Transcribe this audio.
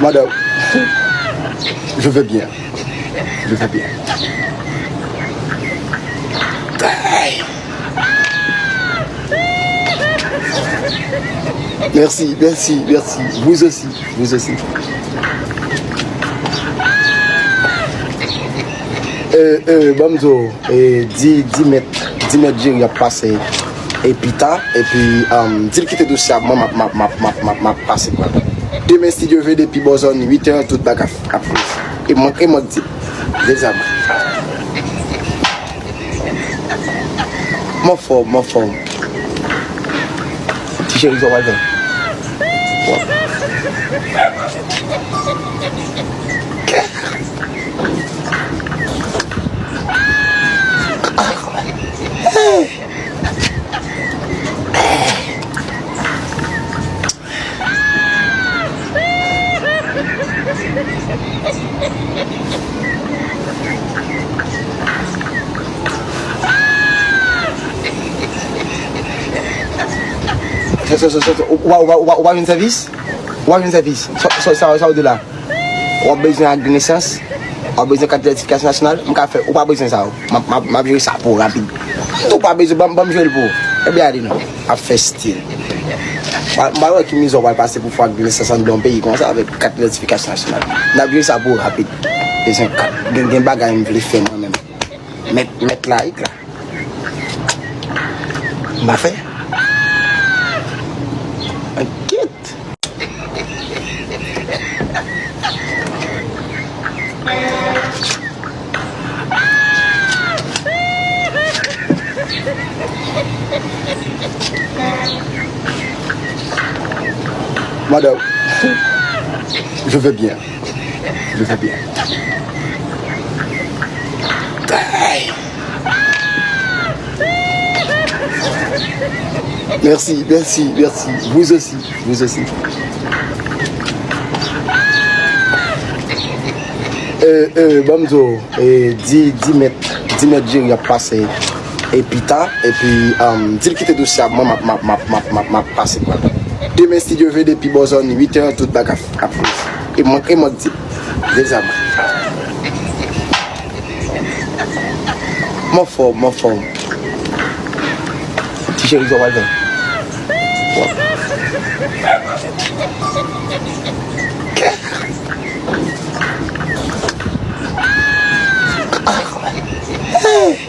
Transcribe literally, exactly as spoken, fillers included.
Madame, je vais bien. Je vais bien. Merci, merci, merci. Vous aussi, vous aussi. Euh, euh, ban m di w, euh, di, di mèt, di mèt Jerry ap pase, e pita, epi, um, di l kite dosye a, mwen, m ap, m ap, m ap, m ap, m ap, m ap pase pran l. Demen, si Dye vle, depi bò zòn uit è, tout bagay ap, ap, e mwen, e mwen k di l. Dezam. M anfòm, m anfòm. Ti cheri, sa w pral fè? Sa, sa, sa, sa, sa, ou pa, ou pa, ou pa, ou pa jwenn sèvis? Ou pa jwenn sèvis? Sa, sa, sa, sa w di la? W ap bezwen ak nesans? W ap bezwen kat idantfikasyon nasyonal? M ka fè, ou pa bezwen sa yo. M ap, m ap, m ap jere sa pou ou rapid. Ou pa bezwen, ban m, ban m jere l pou ou. Ebyen, ale non. Ap fè stil. M pa, m pa wè ki mizè w pral pase pou fè ak nesans anndan yon peyi konsa avèk kat idantfikasyon nasyonal. N ap jere sa pou ou rapid. Bezwen kat. Gen, gen bagay m vle fè mwen menm. Mèt, mèt la, ik la. M pa fè. Enkyèt. Madame, je vais bien. Je vais bien. Merci, merci, merci. Vous aussi, vous aussi. Euh, euh, ban m di w, euh, di, di mèt, di mèt Jerry ap pase, e pita, epi, um, di l kite dosye a, mwen, m ap, m ap, m ap, m ap, m ap, m ap pase pran l. Demen, si Dye vle, depi bò zòn uit è, tout bagay ap, e mwen, e mwen k di l. Dezam. M anfòm, m anfòm. Ti cheri, sa w pral fè? Hey!